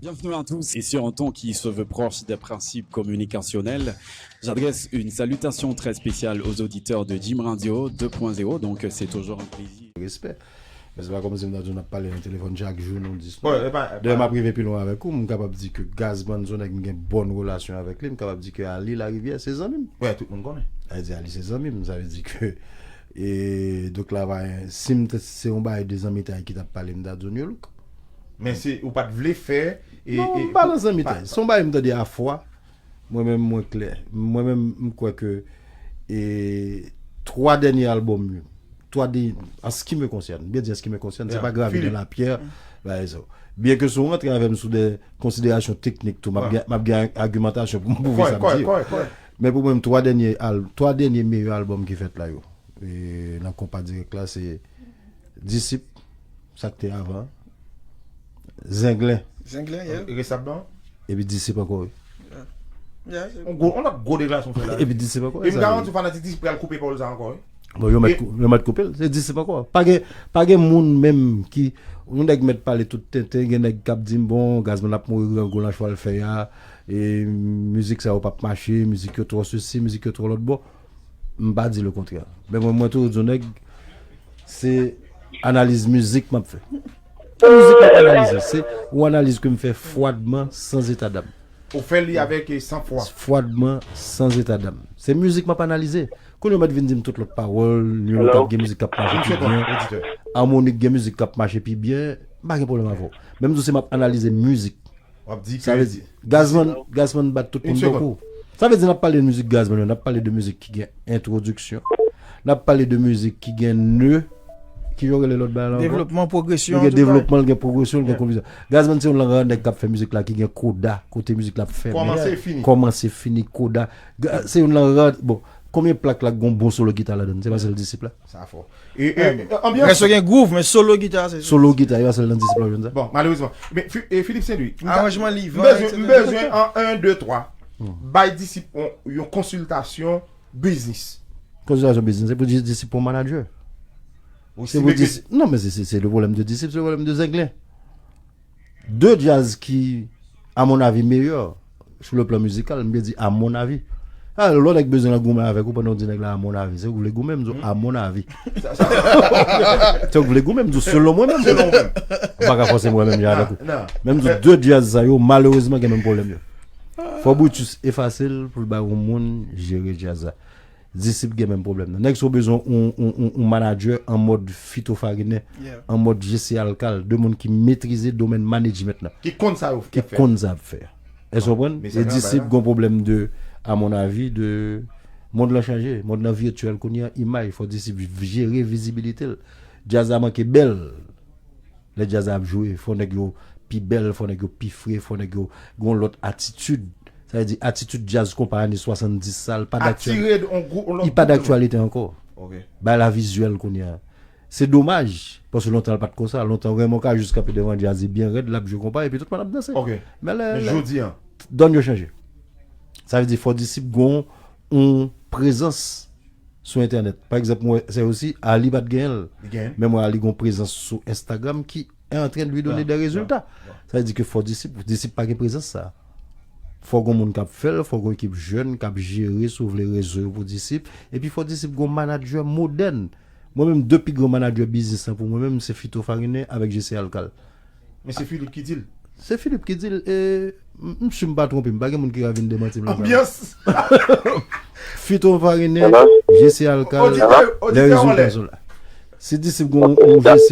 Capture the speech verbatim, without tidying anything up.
Bienvenue à tous. Et sur un ton qui se veut proche des principes communicationnels, j'adresse une salutation très spéciale aux auditeurs de Jim Radio deux point zéro. Donc, c'est toujours un plaisir. Respè. Men se pa kòmsi m ta di w n ap pale nan telefòn chak jou, nou di. Dayè, m ap rive pi lwen avèk ou, m kapab di ke Gazman se yon nèg m gen bòn relasyon avèk li, m kapab di ke Ali Larivière se zanmi m. Wè, tout moun konnen. Sa vle di Ali se zanmi m, sa vle di ke, e, donk la, si m te, se yon bagay de zanmitay ki t ap pale, m ta di w New Look. Men se, ou pa t vle fè, e, Non, e, m pa nan zanmitay. Se yon bagay m tande a fwa. Mwen menm, mwen klè. Mwen menm, m kwè ke, e, twa dènye albòm yo, twa de, en ce qui me concerne, m byen di en ce qui me concerne, se pa gravé dans la pierre, bagay sa yo. Byen ke si w rantre avè m sou de konsiderasyon teknik tou, m ap gen, m ap gen agimantasyon pou m pwouve sa m di yo. Men pou mwen, twa dènye al-, twa dènye meyè albòm ki fèt la yo, e, nan konpa dirèk la, se Disip, sa k te avan, Zenglen. Zenglen, yeah. Resap non? Epi Disip ankò, wi. Yeah, se On gwo, on lòt gwo deklarasyon fè la. Epi Disip ankò, e m sa, garanti wi. Fanatik Disip pral koupe pawòl sa ankò, wi. Bon, yo mèt, e kou-, yo mèt koupe l, se Disip ankò. Pa gen, pa gen moun menm ki, yon nèg mèt pale tout tenten, gen nèg k ap di m, bon, Gazman ap mouri, grangou nan chwal fè a, e mizik sa yo p ap mache, mizik yo twò sesi, mizik yo twò lòt bò. M pa di lekontrè. Men mwen, mwen toujou di yon nèg, se analiz mizik m ap fè. Se mizik m ap analize, se yon analiz ke m fè fwadman, san zeta dam. Ou fè li avèk, e, san fwa. Fwadman, san zeta dam. Se mizik m ap analize. Kounye yo mèt vin di m tout lòt pawòl, New Look ap gen mizik k ap mache pi byen, Amonik gen mizik k ap mache pi byen, m pa gen pwoblèm avè w. Men m di w se m ap analize mizik. W ap di ke Sa vle di, Gazman, Gazman bat tout moun bòkou. Sa vle di, n ap pale de mizik Gazman yo, n ap pale de mizik ki gen entwodiksyon. N ap pale de mizik ki gen ne, ki jan w rele lòt bagay la ankò? Devlopman, pwogresyon, Li gen tout bagay. Devlopman, li gen pwogresyon, li gen Yeah. konklizyon. Gazman se yon lang rad nèg k ap fè mizik la ki gen koda, kote mizik la ap fèmen. Kòmanse fini. Kòmanse fini, koda. Ga-, se yon lang rad, bon, konbyen plak la k gon bon solo gita ladan l? Se pa sèl Disip la? Sa fò. E, e, e, anbyans. Rès yo gen groove, men solo gita, se Solo gita, e pa sèl nan Disip la w jwenn sa? Bon, malerezman. Men, Fi-, e, Philippe Saint-Louis, m ka, Aranjman live, m bezwen, m etsetera. bezwen an, en, de, twa. Hmm. Bay Disip yon, yon konsiltasyon biznis. Konsiltasyon biznis, se pou Di-, Disip pran manadjè. Ou Se pou estimé ke Disip, non, men se, se, se le problème de Disip, se le problème de Zenglen. De djaz ki, à mon avis, meilleur sur le plan musical, m byen di à mon avis. A, lè w nèg bezwen nan goumen avèk ou pandan w di nèg la à mon avis, se ou k vle goumen, m di w à mon avis. Sa, sa, Se ou k vle goumen, m di w selon mwen menm. Selon mwen. Ou pa ka fòse mwen menm jan avèk ou. Non, non. Men m di w de djaz sa yo, malerezman, gen menm pwoblèm yo. Fò Brutus efase l pou l bay yon moun jere djaz la. Disip gen menm pwoblèm nan. Nèg sa w bezwen yon, yon, yon, yon manadjè an mòd Fito Farinen, Yeah. an mòd G C Alcal, de moun ki metrize domèn management nan. Ki konn sa yo Ki fè. konn sa y ap fè. Èske w konprann? Men sa E travay Disip la. gon pwoblèm de, à mon avis, de mond lan chanje. Mond lan vityèl kounye a, imaj, fò Disip jere vizibilite l. Djaz la manke bèl. Lè djaz la ap jwe, fò nèg yo pi bèl, fò nèg yo pi fre, fò nèg yo gon lòt atitid. Sa vle di atitid djaz konpa ane swasanndis sa, l pa daktyal-, Atire on gwoup, on lòt li pa gwoup de moun. daktyalite ankò. Ok. Bagay la vizyèl kounye a. Se domaj, paske lontan l pa t konsa. Lontan, Raymond ka jis kanpe devan djaz li byen rèd, l ap jwe konpa, epi tout moun ap danse. Ok. Men lè, Men lè jodi a. Donn yo chanje. Sa vle di fò Disip gon yon prezans sou entènèt. Pa egzanp, mwen, se osi, Ali pa t genyen l. Li genyen. Men mwen, Ali gon prezans sou Instagram ki est en train de lui donner Ah, des résultats. ah, ah. Sa vle di ke fò Disip, Disip pa gen prezans sa. Fò gon moun k ap fè l, fò gon ekip jèn k ap jere, si w vle, rezo yo pou Disip. Epi fò Disip gon manadjè modèn. Mwen menm, de pi gran manadjè biznis lan pou mwen menm, se Fito Farinen avèk G C Alcal. Men se Philippe ki di l. Se Philippe ki di l, e, m, m si m pa twonpe m, pa gen moun ki ka vin demanti m la. Anbyans. Fito Farinen, Hello? G C Alcal, Oditè, les oditè, résultats anlè. sont là. Si Disip gon, gon G C